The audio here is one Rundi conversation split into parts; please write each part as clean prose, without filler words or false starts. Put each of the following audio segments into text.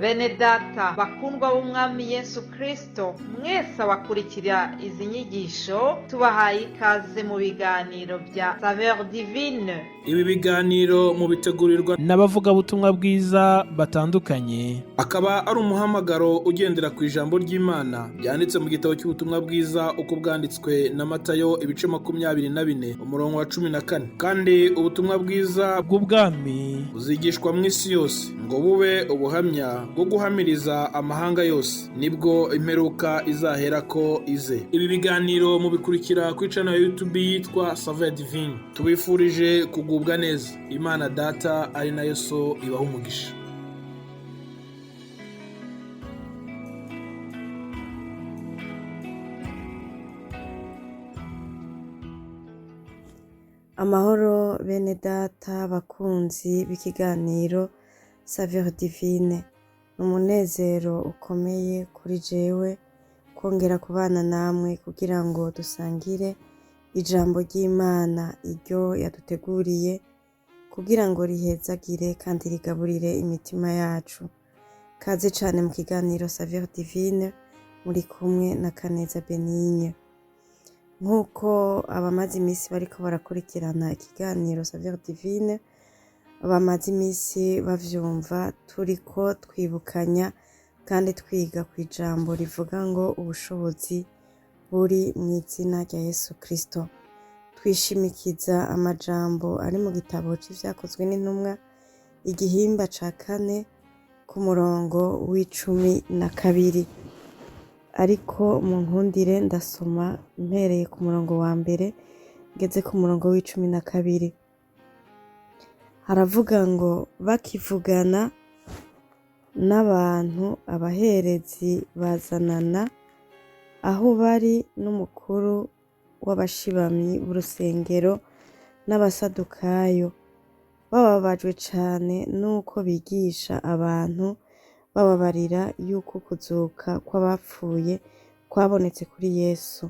Bene data bakundwa b'Umwami Yesu Kristo, mwese abakurikira izi nyigisho, tubahaye ikaze mu biganiro bya Saveur Divine. Ibi biganiro mubitegurirwa n'abavugabutumwa bwiza batandukanye. Akaba ari umuhamagaro ugendera ku ijambo ry'Imana ryanditse mu gitabo cy'ubutumwa bwiza uko bwanditswe na Matayo, ibice 24, umurongo wa 14. Kandi ubutumwa bwiza bw'ubwami buzigishwa mu isi yose ngo bube ubuhamya bwo guhamiriza amahanga yose, nibwo imperuka izaherako ize. Ibi biganiro mubikurikira kuri channel ya YouTube yitwa Saveur Divine. Tubifurije kugubwa neza. Imana Data ari nayo So ibaha umugisha. Amahoro bene data bakunzi b'ikiganiro Saveur Divine. Ni umunezero ukomeye kuri jewe kongera kubana namwe kugira ngo dusangire ijambo ry'Imana iryo yaduteguriye kugira ngo rihezagire kandi rigaburire imitima yacu. Kaze cane mu kiganiro Saveur Divine, muri kumwe na Kaneza Benigne. Nk'uko abamaze iminsi bariko barakurikirana ikiganiro Saveur Divine bamaze iminsi bavyumva, turiko twibukanya kandi twiga kw'ijambo rivuga ngo ubushobozi buri mw'izina rya Yesu Kristo. Twishimikiza amajambo ari mu gitabo c'Ivyakozwe n'Intumwa, igihimba ca kane, ku murongo w'12. Ariko mu nkundire ndasoma mpereye ku murongo wa mbere ngeze ku murongo w'12. Haravuga ngo: bakivugana n'abantu, abaherezi bazanana aho bari n'umukuru w'abashibamyi b'urusengero n'abasadukayo, bababajwe cane n'uko bigisha abantu bababarira yuko ukuzuka kw'abapfuye kwabonetse kuri Yesu.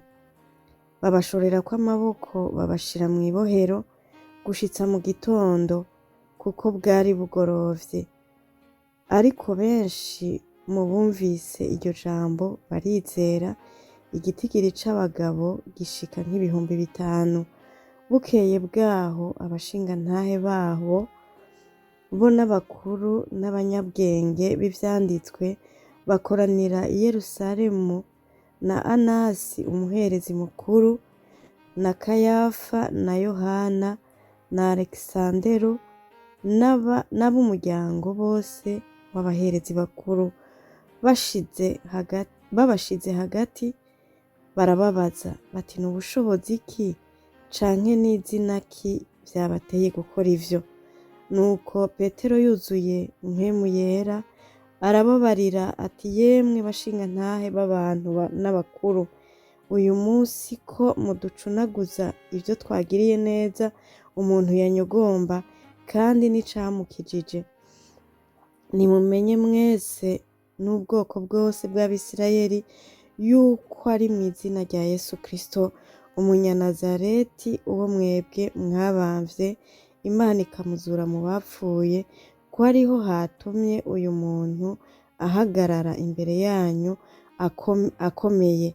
Babashorerako amaboko, babashira mw'ibohero gushitsa mu gitondo, kuko bwari bugorovye. Ariko benshi mu bumvise iryo jambo barizera, igitigiri c'abagabo gishika nk'ibihumbi 5. Bukeye bwaho abashingantahe babo bo n'abakuru n'abanyabwenge b'ivyanditswe bakoranira i Yerusalemu, na Anasi umuherezi mukuru, na Kayafa, na Yohana, na Alexandero, n'ab'umuryango bose w'abaherezi bakuru. Babashize hagati barababaza bati: ni ubushobozi ki canke n'izina ki vyabateye gukora ivyo? Nuko Petero yuzuye Mpwemu Yera arababarira ati: yemwe bashingantahe b'abantu n'abakuru, uyu munsi ko muducunaguza ivyo twagiriye neza umuntu yanyogomba kandi n'icamukijije, nimumenye mwese n'ubwoko bwose bw'Abisirayeli yuko ari mw'izina rya Yesu Kristo umunyanazareti, uwo mwebwe mwabamvye, Imana ikamuzura mu bapfuye, ko ariho hatumye uyu muntu ahagarara imbere yanyu akomeye.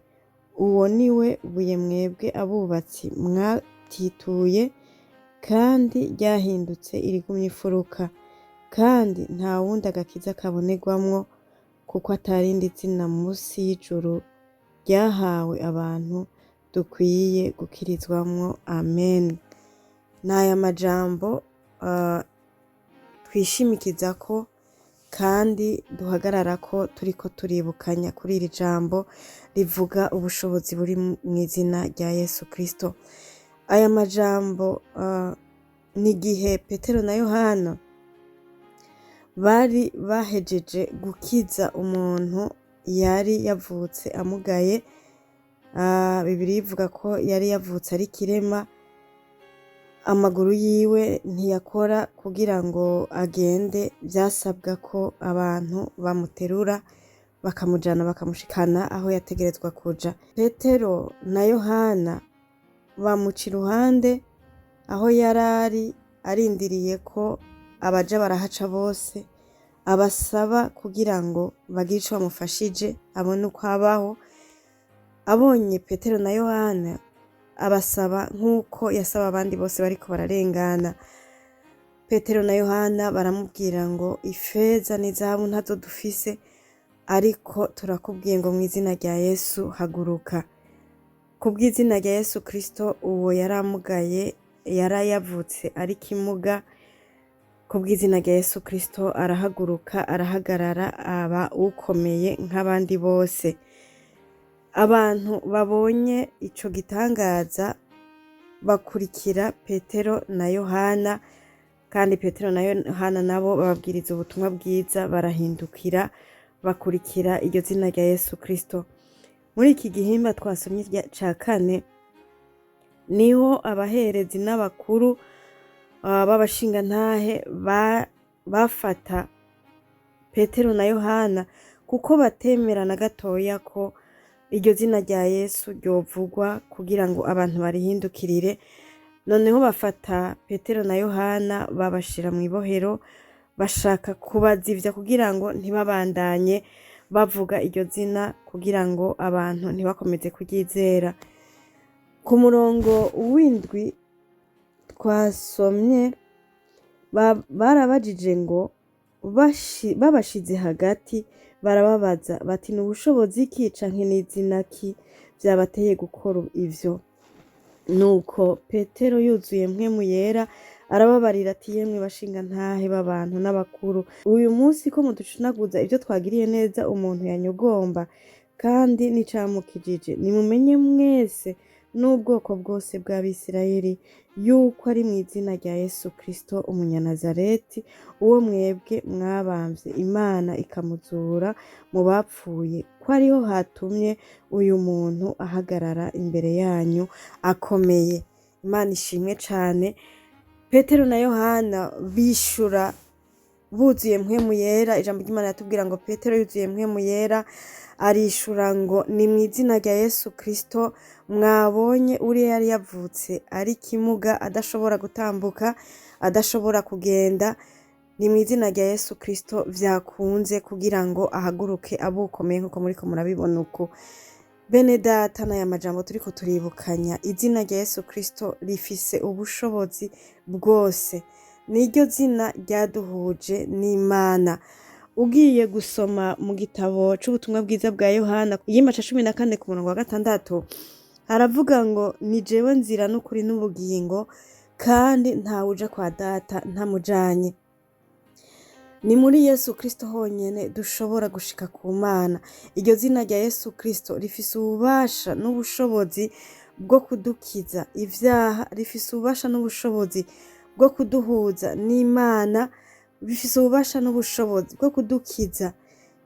Uwo ni we buye mwebwe abubatsi mwatituye, kandi ryahindutse irigumya imfuruka. Kandi nta wundi agakiza kabonerwamwo, kuko atarindi zina musi y'ijuru ryahawe abantu dukwiye gukirizwamwo. Amen. N'aya majambo twishimikiza ko kandi duhagarara ko turiko turibukanya kuri iri jambo rivuga ubushobozi buri mw'izina rya Yesu Kristo. Aya majambo ni igihe Petero na Yohana bari bahejeje gukiza umuntu yari yavutse amugaye. Bibiliya ivuga ko yari yavutse ari kirema, amaguru yiwe ntiyakora kugira ngo agende, vyasabwa ko abantu bamuterura bakamujana bakamushikana aho yategerezwa kuja. Petero na Yohana bamuca iruhande aho yarari arindiriye ko abaja barahaca bose. abasaba kugira ngo bagire ico bamufashije abone uko abaho. Abonye Petero na Yohana abasaba nk'uko yasaba abandi bose bariko bararengana. Petero na Yohana baramubwira ngo ifeza n'izahabu ntazo dufise, ariko turakubwiye ngo mu izina rya Yesu haguruka. Kubw'izina rya Yesu Kristo uwo yaramugaye yarayavutse ari kimuga, kubw'izina rya Yesu Kristo arahaguruka arahagarara aba ukomeye nk'abandi bose. Abantu babonye ico gitangaza bakurikira Petero na Yohana, kandi Petero na Yohana nabo bababwiriza ubutumwa bwiza barahindukira bakurikira iryo zina rya Yesu Kristo. Muri iki gihimba twasomye ca kane niho abaherezi n'abakuru b'abashingantahe bafata Petero na Yohana kuko batemera na gatoya ko iryo zina rya Yesu ryovugwa kugira ngo abantu barihindukirire. Noneho bafata Petero na Yohana babashira mw'ibohero, bashaka kubazivya kugira ngo ntibabandanye bavuga iryo zina kugira ngo abantu ntibakomeze kuryizera. Ku murongo w'indwi twasomye barabajije ngo babashize hagati barababaza bati ni ubushobozi ki canke n'izina ki vyabateye gukora ivyo? Nuko Petero yuzuye Mpwemu Yera arababarira ati yemwe bashingantahe b'abantu n'abakuru, uyu munsi ko muducunaguza ivyo twagiriye neza umuntu yanyugomba kandi n'icamukijije, nimumenye mwese n'ubwoko bwose bw'Abisirayeli yuko ari mu izina rya Yesu Kristo umunyanazareti, uwo mwebwe mwabamvye Imana ikamuzura mu bapfuye, ko ariho hatumye uyu muntu ahagarara imbere yanyu akomeye. Imana ishimwe cane. Petero na Yohana bishura buzuye Mpwemu Yera. Ijambo ry'Imana riratubwira ngo Petero yuzuye Mpwemu Yera arishura ngo ni mu izina rya Yesu Kristo mwabonye uriya yari yavutse ari kimuga, adashobora gutambuka, adashobora kugenda, ni mu izina rya Yesu Kristo vyakunze kugira ngo ahaguruke abukomeye nkuko muriko murabibona uku. Bene data, n'aya majambo turiko turibukanya, izina rya Yesu Kristo rifise ubushobozi bwose, niryo zina ryaduhuje n'Imana. Ugiye gusoma mu gitabo c'ubutumwa bwiza bwa Yohana igihimba ca 14 ku murongo wa 6, haravuga ngo ni jewe nzira n'ukuri n'ubugingo, kandi ntawuja kwa data ntamujanye. Ni muri Yesu Kristo honyene dushobora gushika ku Mana. Iryo zina rya Yesu Kristo rifise ububasha n'ubushobozi bwo kudukiza ivyaha, rifise ububasha n'ubushobozi bwo kuduhuza n'Imana, bifise ububasha n'ubushobozi bwo kudukiza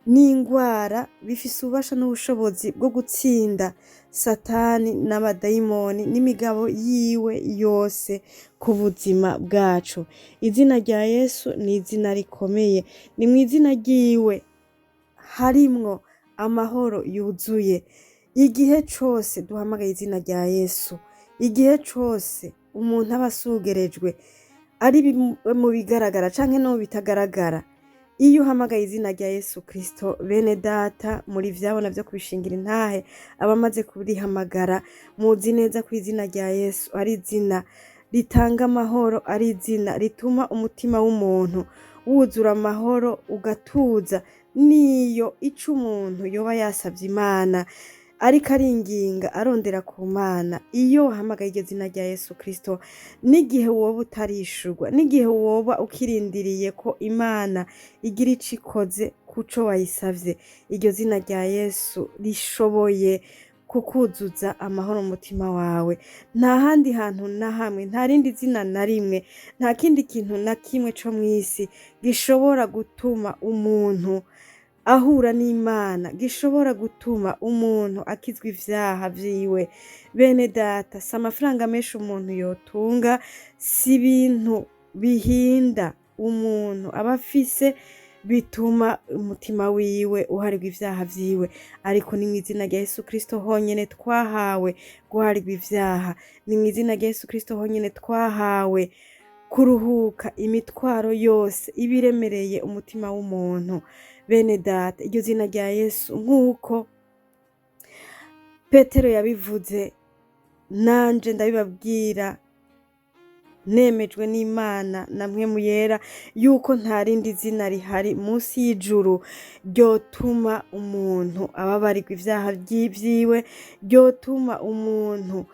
n'ingwara, bifise ububasha n'ubushobozi bwo gutsinda Satani n'abadayimoni n'imigabo yiwe yose ku buzima bwacu. Izina rya Yesu ni izina rikomeye, ni mu izina ryiwe harimwo amahoro yuzuye. Igihe cose duhamagaye izina rya Yesu, igihe cose umuntu aba asugerejwe, ari mu bigaragara canke no mu bitagaragara, iyo uhamagaye izina rya Yesu Kristo, bene data muri vyabona vyo kubishingira intahe, abamaze kurihamagara muzi neza ko izina rya Yesu ari izina ritanga amahoro, ari izina rituma umutima w'umuntu wuzura amahoro ugatuza, niyo ico umuntu yoba yasavye Imana ariko aringinga arondera ku Mana, iyo wahamagaye iryo zina rya Yesu Kristo, n'igihe woba utarishurwa, n'igihe woba ukirindiriye ko Imana igira ico ikoze kuco wayisavye, iryo zina rya Yesu rishoboye kukuzuza amahoro mu mutima wawe. Nta handi hantu na hamwe, nta rindi zina na rimwe, nta kindi kintu na kimwe co mw'isi gishobora gutuma umuntu ahura n'Imana, gishobora gutuma umuntu akizwa ivyaha vyiwe. Bene data, si amafaranga menshi umuntu yotunga, si ibintu bihinda umuntu aba afise bituma umutima wiwe uharirwa ivyaha vyiwe, ariko ni mw'izina rya Yesu Kristo honyene twahawe guharirwa ivyaha, ni mw'izina rya Yesu Kristo honyene twahawe kuruhuka imitwaro yose iba iremereye umutima w'umuntu. Bene data, iryo zina rya Yesu, nk'uko Petero yabivuze, nanje ndabibabwira nemejwe n'Imana na Mpwemu Yera, yuko nta rindi zina rihari munsi y'ijuru ryotuma umuntu ababarirwa ivyaha vyiwe, ryotuma umuntu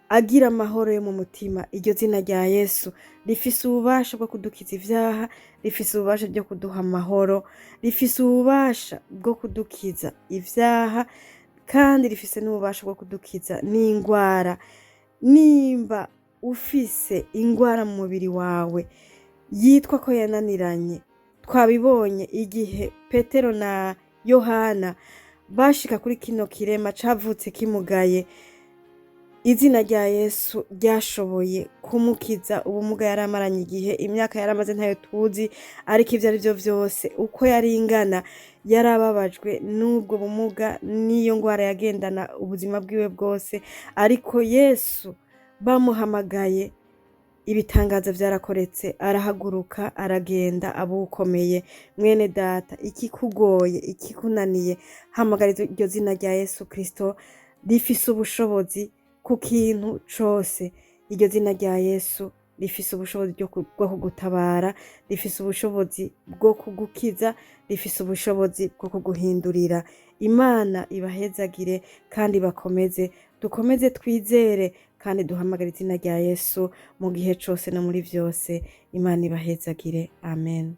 agira amahoro yo mu mutima. Iryo zina rya Yesu rifise ububasha bwo kudukiza ivyaha, rifise ububasha bwo kuduha amahoro, rifise ububasha bwo kudukiza ivyaha, kandi rifise n'ububasha bwo kudukiza n'ingwara. Nimba ufise ingwara mu mubiri wawe yitwa ko yananiranye, twabibonye igihe Petero na Yohana bashika kuri kino kirema cavutse kimugaye, izina rya Yesu ryashoboye kumukiza ubumuga yari amaranye igihe. Imyaka yari amaze ntayo tuzi, ariko ivyo ari vyo vyose, uko yari ingana, yarababajwe n'ubwo bumuga n'iyo ngwara yagendana ubuzima bwiwe bwose. Ariko Yesu bamuhamagaye, ibitangaza vyarakoretse, arahaguruka, aragenda, abukomeye. Mwene data, ikikugoye, ikikunaniye, hamagara iryo zina rya Yesu Kristo, rifise ubushobozi ku kintu cose. Iryo zina rya Yesu rifise ubushobozi bwo kugutabara, rifise ubushobozi bwo kugukiza, rifise ubushobozi bwo kuguhindurira. Imana ibahezagire kandi bakomeze, dukomeze twizere kandi duhamagare izina rya Yesu mu gihe cose no muri vyose. Imana ibahezagire. Amen.